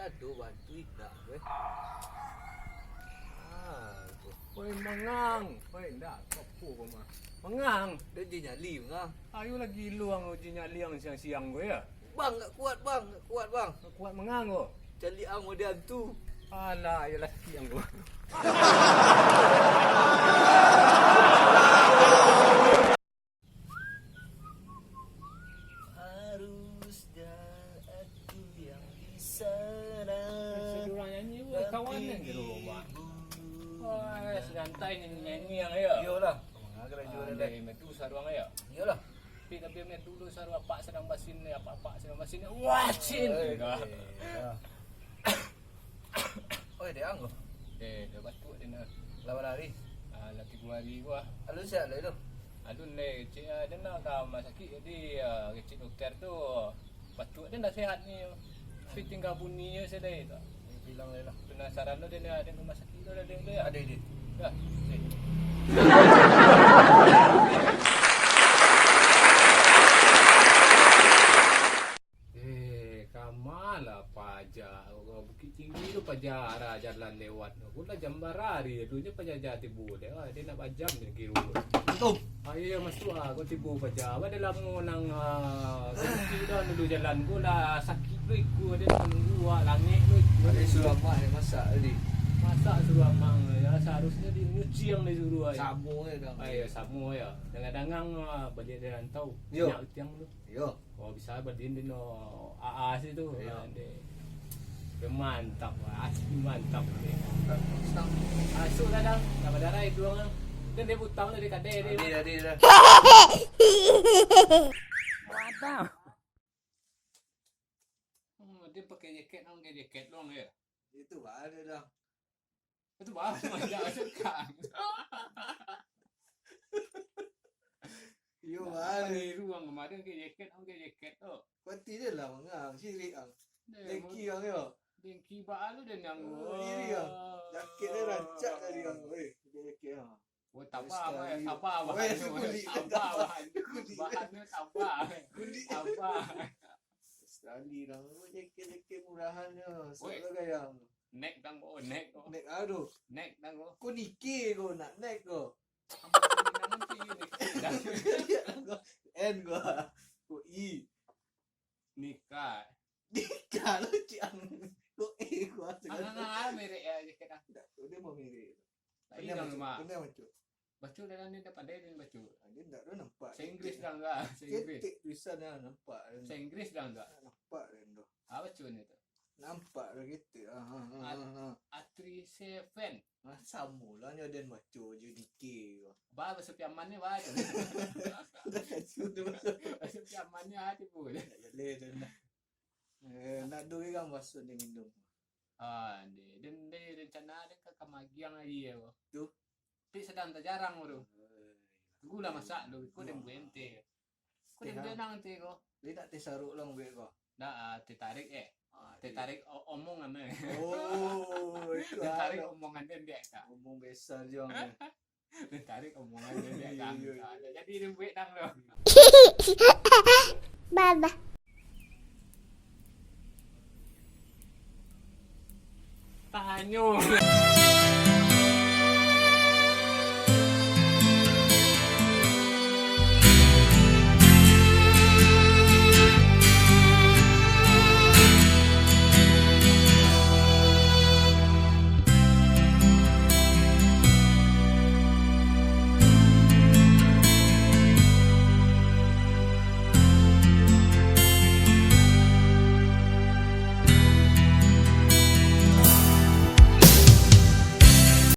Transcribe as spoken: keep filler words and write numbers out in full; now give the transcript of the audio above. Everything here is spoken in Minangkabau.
Aduh, bantu indak, weh. Ah, tu. Woi, mangang. Woi, indak, apo ko mah? Mangang. Dah je nyali, mangang. Ayo lagi iluang, je nyali ang siang-siang ko, ya. Bang, nggak kuat, Bang. Nggak kuat, Bang. Nggak kuat mangang ko. Caliak ang ode antu. Alah, ayolah sakik ang ko. Harusnya aku yang di sana. Sedurang nyanyi, weh, kawan yang di rumah. Wah, santai nyanyi-nyanyi yang, ya. Iyolah. Mangga karajo Ah, dah. Dari metu saruang, ya. Iyolah. Tapi, tapi metu dulu saruang apak sadang basin, ya, apak-apak sadang basin. Wah, cin. Eh, Enggak. eh, ya. Oi, dek ang ko. Eh, dah batuk dia nak. Lah balari. Ah, lah tigo hari ko ah. Alun sehat lai tu? Alun lai, cek, ah, dia nak ka rumah sakit, jadi, ah, kecek dokter tu, batuk dia nak sehat ni. Tapi tinggal bunyi je saja tu. Bilang lai lah. Penasaran tu dia nak ada rumah sakit tu ada dia. Ada dia. Dah. Eh. Eh, kama lah paja. Bukik Tinggi tu paja arah jalan lewat tu. Aku lah jam bara hari tu, nyo paja tibo dek. Ah, dia nak bajam je kiro. Assalamualaikum. Ah, iyo, masuak ah, ko tibo paja. Awak dah lamo nang, ah, bukik dah dulu jalan ko lah sakik tu ikua dia nak manunggu awak langik tu ikua. Ada suruh amak dia masak tadi. Masak suruh amang ya, seharusnya dia nyuci yang dia suruh ai. Samo je dah. Ah, iyo, samo ya. Dangang-dangang, ah, baliak dari rantau. Yo. Minyak utiang tu. Yo. Oh, bisa badin din no A A situ. Iyo. Ah, deh. Dia mantap, asli mantap. Mantap. Masuk dah, dah. Dah badarai duang lah. Kan dia butang tu, dia kadai dia. Adi, adi, dah. Wadah. Hmm, dia pakai jaket, pakai jaket dong ya. Itu baru dah. Itu baru macam sekarang. Iyo, Nah, baru. Niru ang kemarin ke jaket, ang ke jaket tu. Kuati je lah, mangang, sirik ang. Deh, Dengki ang yo. Dengki baru dia nyang. Oh, iri ang. Jaket dia rancak tadi ang. Eh, jaket ang. Oh, tabah, Sekali. Bah, tabah, Weh, bahan tu, kulit. Tabah, bahan tu. Kulit. Bahan tu tabah. Kulit. Tabah. Sekali dah. Oh, jaket-jaket murahan je. Weh. Sok lah gayang. Nek dang ko, nek ko. Nek aduh. Nek dang ko. Ko nike ko, nak nek ko. N ko. Ko I. Nikah. Nikah lo, ciang. Ko E ko. Angah, angah, angah, merek ya, jaket ah. Ndak, ko dia mau merek. Lain Pandai dang baco, rumah. Pandai baco. Baco dalam ni dah pandai dia baco. Ah, dia ndak tu nampak. Bahasa Inggris dah enggak? Bahasa Inggris. Ketek tulisan dah nampak dah. Bahasa Inggris dah enggak? Nampak dah tu. Apa baco ni tu? Nampak dah ketek. Ah, ah, ah, At-, ah, ah. Atri Seven. Ah, samo lah nyo den baco je dikir. Ba, bahasa Piaman ni, ba. Dah baco tu bahasa. Bahasa Piaman ni, ah, tipu je. Tak boleh tu dah. Eh, nak duri kan bahasa dia minum. Ah, dia, dia, dia rencana dia ke, ke Magiang aja ya, ko. Tu. Tapi sadang tajarang tu. Tunggulah masak dulu, ko den buek ente. Ko den buek nang ente ko. Dia nak teh saruk lah buek ko. Dah, ah, teh tarik eh. Ah, teh tarik o-, omongan eh. Oh, itu. Teh tarik omongan den biak ka. Omong besar je ang. Teh tarik omongan den biak ka. Iyo, iyo. Ah, jadi den buek nang tu. Baba. Tanyo.